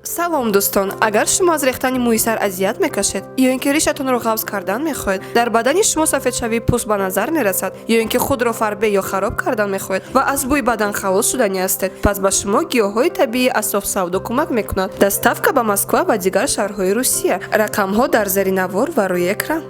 Салом, дӯстон! Агар шумо аз рехтани мӯи сар азият мекашед ё ин ки ришатонро ғафз кардан мехоҳед, дар бадани шумо сафедшавии пӯст ба назар мерасад, ё ин ки худро фарбе ё хароб кардан мехоҳед ва аз бӯи бадан халос шуданӣ ҳастед, пас ба шумо гиёҳҳои табиии Асоф Савдо кӯмак мекунад. Доставка ба Москва ва дигар шаҳрҳои Русия. Рақамҳо дар зери навор ва рӯи экран.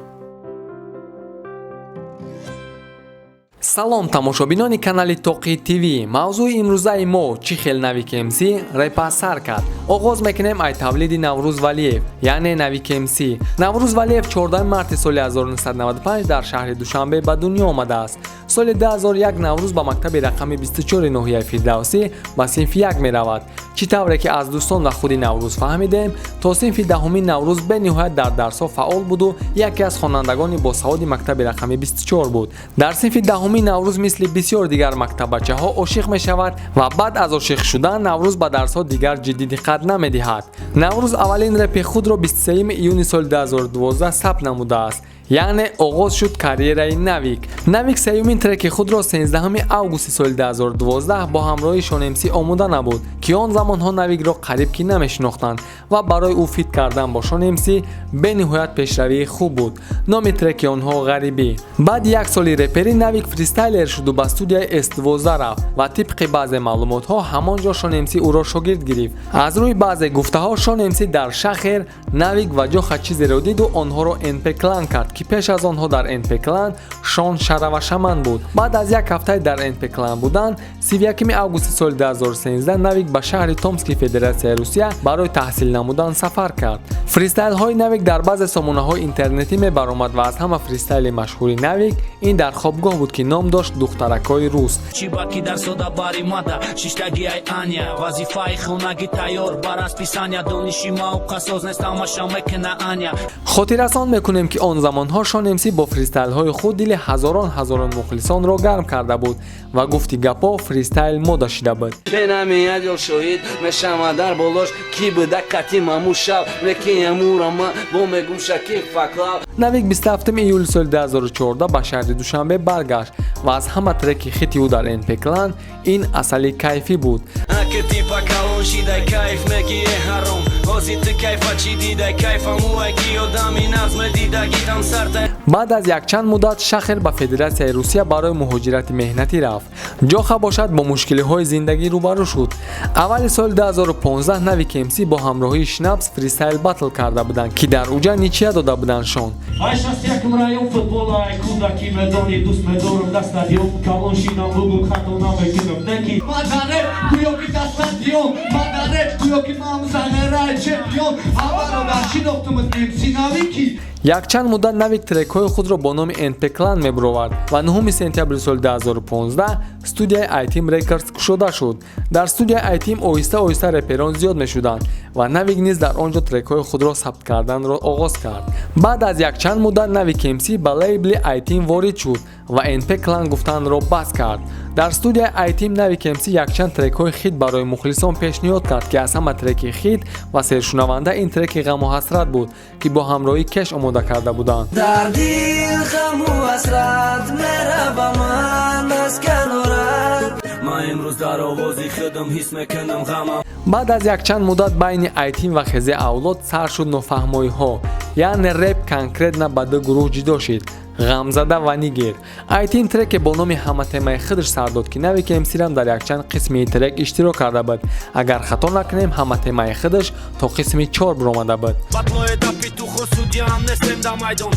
Салом, тамошобинони канали Тоқи ТВ. Мавзӯи имрӯзаи мо: чӣ хел Навик МС репа сар кард. Оғоз мекунем ай тавлиди Наврӯз Валиев, яъне Навик МС. Наврӯз Валиев 14 марти соли 1995 дар шаҳри Душанбе ба дунё омадааст. Соли 2001 Наврӯз ба мактаби рақами 24 ноҳияи Фирдавсӣ ба синфи як меравад. Чӣ тавре ки аз дӯстон ва худи Наврӯз фаҳмидем, то синфи даҳумӣ Наврӯз бениҳоят дар дарсҳо фаъол буду яке аз хонандагони босаводи мактаби рақами 24 буд. Дар синфи даҳумӣ Наврӯз мисли бисёр дигар мактаббачаҳо ошиқ мешавад ва баъд аз ошиқ шудан Наврӯз ба дарсҳо дигар ҷиддӣ диққат намедиҳад. Наврӯз аввалин репи худро 23 июни соли 2012 сабт намудааст, яъне оғоз шуд карьераи Навик. Навик сеюмин треки худро 13 августи соли 2012 бо ҳамроҳии Шон МС омода набуд, ки он замонҳо Навикро қариб ки намешинохтанд ва барои ӯ фит кардан бо Шон МС бениҳоят пешравии хуб буд. Номи треки онҳо «Ғарибӣ». Баъди як соли реперӣ Навик фристайлер шуду ба студияи С12 рафт ва тибқи баъзе маълумотҳо ҳамон ҷо Шон МС ӯро шогирд гирифт. Аз рӯи баъзе гуфтаҳо, Шон МС дар Шахер Навик ва Ҷоха чизеро диду онҳоро НП Клан кард, ки пеш аз онҳо дар НП Клан Шон Шара ва Шаман буд. Баъд аз як ҳафтаи дар НП Клан будан, 31 августи соли 2013 Навик ба шаҳри Томски Федератсияи Русия барои таҳсил намудан сафар кард. Фристайлҳои Навик дар баъзе сомонаҳои интернетӣ мебаромад ва аз ҳама фристайли машҳури Навик ин дар хобгоҳ буд, ки ном дошт «Духтаракҳои рус». Чӣ ба ки дар сода баримада шиштаги ай аня, вазифаи хонаги тайёр бар расписания, дониши мавқасоз нест, ҳамаша мекуна аня. Хотиррасон мекунем, ки он замонҳо Шон МС бо фристайлҳои худ дили ҳазорон ҳазорон мухлисонро гарм карда буд ва гуфти гапҳо, фристайл мода шида буд. Бенамиядёл шоҳид мешава дар болош, ки буда қати маму шав мекиямурама бо мегум шаки факлав. Навик 27 июли соли 2014 ба шаҳри Душанбе баргашт ва аз ҳама треки хити ӯ дар НП Клан ин «Асали кайфӣ» буд. Аки типа калон шидай, кайф мегие ҳаром, ҳози ту кайфа чӣ дидай, кайфамуай ки одами нағз медидагитам сарта. Баъд аз якчанд муддат Шахер ба Федератсияи Русия барои муҳоҷирати меҳнатӣ рафт. Ҷоха бошад, бо мушкилиҳои зиндагӣ рӯбарӯ шуд. Аввали соли 2015 Навик МС бо ҳамроҳии Шнапс фристайл батл карда буданд, ки дар уҷа ничья дода буданд Шон. Ай 61-м район футбола, ай кӯдаки медони, дӯст медорам дар стадион, калон шинам бугум, хато намекунам неки. Ман дар реп гӯё ки дар стадион, ман дар реп гӯё ки ман занерай чемпион, ҳамаро дар шинохтумуз МС Навики. Якчанд муддат Навик трекҳои худро бо номи НП Клан мебуровард ва 9 сентябри соли 2015 студияи Айтим Рекордс кушода шуд. Дар студияи Айтим оҳиста оҳиста реперон зиёд мешуданд ва Навик низ дар он ҷо трекҳои худро сабт карданро оғоз кард. Баъд аз якчанд муддат Навик МС ба лейбли Айтим ворид шуд ва НП Клан гуфтанро бас кард. Дар студияи Айтим Навик МС якчанд трекҳои хит барои мухлисон пешниҳод кард, ки аз ҳама треки хит ва сершунаванда ин треки «Ғаму ҳасрат» буд, ки бо ҳамроҳии Кеш омода карда буданд. Дар дил ғаму ҳасрат мерава, ман аз канорат, ман имрӯз дар овози худам ҳис мекунам ғамам. Баъд аз якчанд муддат байни Айтим ва Хезе Авлод сар шуд нофаҳмоиҳо, яъне реп конкретно ба ду гурӯҳ ҷудо шид: Ғамзада ва Нигер. Айтим треке бо номи «Ҳаматемаи худаш» сар дод, ки Навик МСрам дар якчанд қисми трек иштирок карда буд. Агар хато накунем, «Ҳаматемаи худаш» то қисми чор биромада буд. Батлои да петухо, судьям нестем да майдон,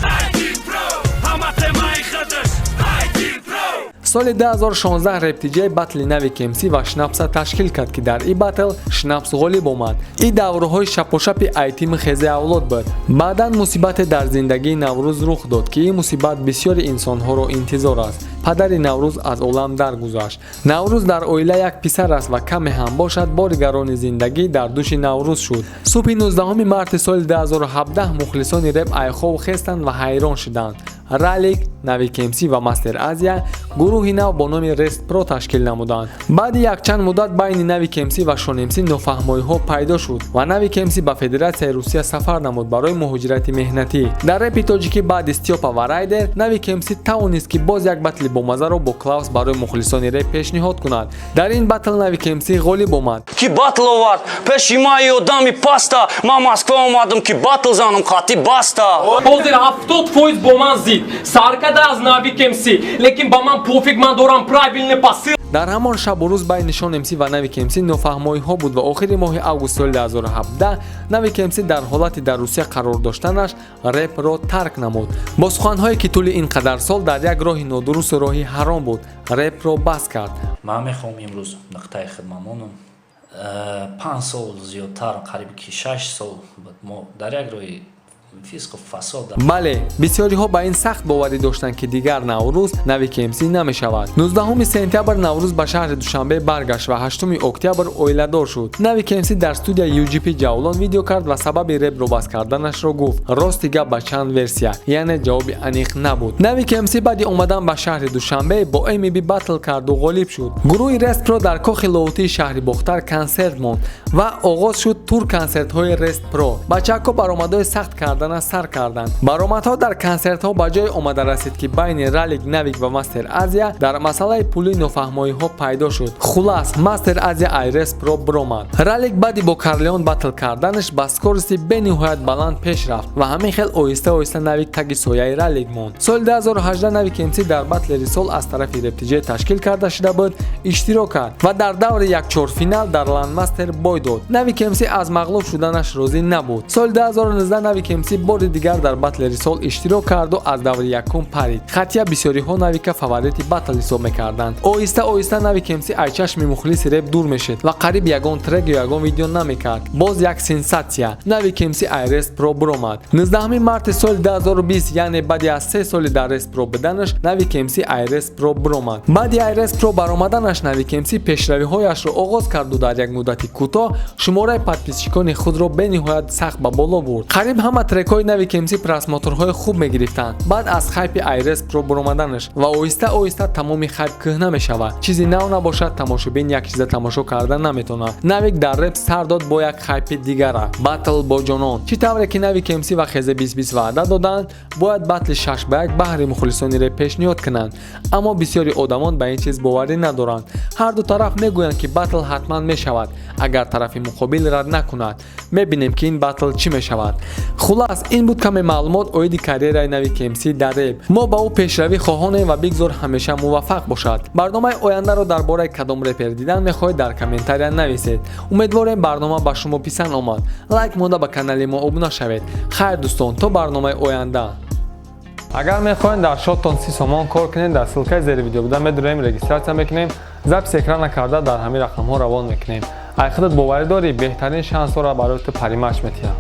ҳаматемаи худаш. Соли 2016 Рептиҷей батли Навик МС ва Шнапса ташкил кард, ки дар ин батл Шнапс ғолиб омад. Ин даврҳои шапошапи Айтими Хезе Авлод буд. Баъдан мусибате дар зиндагии Наврӯз рух дод, ки ин мусибат бисёри инсонҳоро интизор аст: падари Наврӯз аз олам даргузашт. Наврӯз дар оила як писар аст ва каме ҳам бошад, бори гарони зиндагӣ дар дӯши Наврӯз шуд. Субҳи 19 марти соли 2017 мухлисони реп айхов хестанд ва ҳайрон шуданд. Ралик, Навик МС ва Мастер Азия гурӯҳи нав бо номи Рест Про ташкил намуданд. Баъди якчанд муддат байни Навик МС ва Шон МС нофаҳмоиҳо пайдо шуд ва Навик МС ба Федератсияи Русия сафар намуд барои муҳоҷирати меҳнатӣ. Дар репи тоҷикӣ баъди Стёпа ва Райдер, Навик МС тавонист, ки боз як батли бомазаро бо Клаус барои мухлисони реп пешниҳод кунад. Дар ин батл Навик МС ғолиб омад. Ки батл овард пеши ма и одами паста. Ман Москва омадам, ки батл занам хати баста. Ҳозир 70% бо ман зид саркада аз Навик МС, лекин ба ман пофиг, ман дорам правильный посыл. Дар ҳамон шабу рӯз байни Шон МС ва Навик МС нофаҳмоиҳо буд ва охири моҳи август соли 2017 Навик МС дар ҳолати дар Русия қарор доштанаш репро тарк намуд. Бо суханҳое, ки тӯли ин қадар сол дар як роҳи нодурусту роҳи ҳаром буд, репро бас кард. Ман мехоҳам имрӯз нуқтаи хидмамонам. 5 сол зиёдтар, қариби ки 6 сол мо дар як роҳи фисқу фасод. Бале, бисёриҳо ба ин сахт боварӣ доштанд, ки дигар Наврӯз Навик МС намешавад. 19 сентябр Наврӯз ба шаҳри Душанбе баргашт ва 8 октябр оиладор шуд. Навик МС дар студияи UGP Ҷавлон видео кард ва сабаби репро бас карданашро гуфт. Рости гап, ба чанд версия, яъне ҷавоби аниқ набуд. Навик МС баъди омадан ба шаҳри Душанбе бо МБ батл карду ғолиб шуд. Гурӯҳи Рест Про дар кохи Лоҳутии шаҳри Бохтар консерт монд ва оғоз шуд тур консертҳои Рест Про. Бачаҳако баромадҳои сахт кардана сар карданд. Баромадҳо дар консертҳо ба ҷое омада расид, ки байни Ралик, Навик ва Мастер Азия дар масъалаи пулӣ нофаҳмоиҳо пайдо шуд. Хулас, Мастер Азия ай Рест Про биромад. Ралик баъди бо Карлеон батл карданаш ба скорости бениҳоят баланд пеш рафт ва ҳамин хел оҳиста оҳиста Навик таги сояи Ралик монд. Соли 2018 Навик МС дар батлери сол аз тарафи Рептиҷе ташкил карда шуда буд иштирок кард ва дар даври якчорфинал дар Ландмастер бой дод. Навик МС аз мағлуб шуданаш розӣ набуд. Соли 2019 Навик МС бори дигар дар батлери сол иштирок карду аз даври якум парид. Хатия бисёриҳо Навика фаворити батл ҳисоб мекарданд. Оҳиста оҳиста Навик МС ай чашми мухлиси реп дур мешид ва қариб ягон трек ё ягон видео намекард. Боз як сенсатсия: Навик МС ай Рест Про биромад. 19 марти соли 2020, яъне баъди аз 3 соли дар Рест Про буданаш, Навик МС ай Рест Про биромад. Баъди ай Рест Про баромаданаш Навик МС пешравиҳояшро оғоз карду дар як муддати кӯтоҳ шумораи подписчикони худро бениҳоят сахт ба боло бурд. Қариб ҳама трекҳои Навик МС просмотрҳои хуб мегирифтанд баъд аз хайпи ай Рест Про баромаданаш ва оҳиста оҳиста тамоми хайп кӯҳна мешавад. Чизи нав набошад, тамошобин як чиза тамошо карда наметавонад. Навик дар реп сар дод бо як хайпи дигара — батл бо Ҷонон. Чӣ тавре ки Навик МС ва Хезе 2020 ваъда доданд, бояд батли 6 ба 1 баҳри мухлисони реп пешниҳод кунанд, аммо бисёри одамон ба ин чиз боварӣ надоранд. Ҳарду тараф мегӯянд, ки батл ҳатман мешавад, агар тарафи муқобил рад накунад. Мебинем, ки ин батл чӣ мешавад. Хулас, ин буд каме маълумот оиди карьераи Навик МС дар реп. Мо ба ӯ пешравӣ хоҳонем ва бигзор ҳамеша муваффақ бошад. Барномаи ояндаро дар бораи кадом репер дидан мехоҳед, дар комментария нависед. Умедворем, барнома ба шумо писанд омад. Лайк монда, ба канали мо обуна шавед. Хайр, дӯстон, то барномаи оянда. Агар мехоҳед дар шоттон 30 сомон кор кунед, дар ссылкаи зери видео буда медуроем, регистрация мекунем, запись экрана карда дар ҳамин рақамҳо равон мекунем. Ай худат боварӣ дорӣ, беҳтарин шансҳоро барои ту Паримач метиҳам.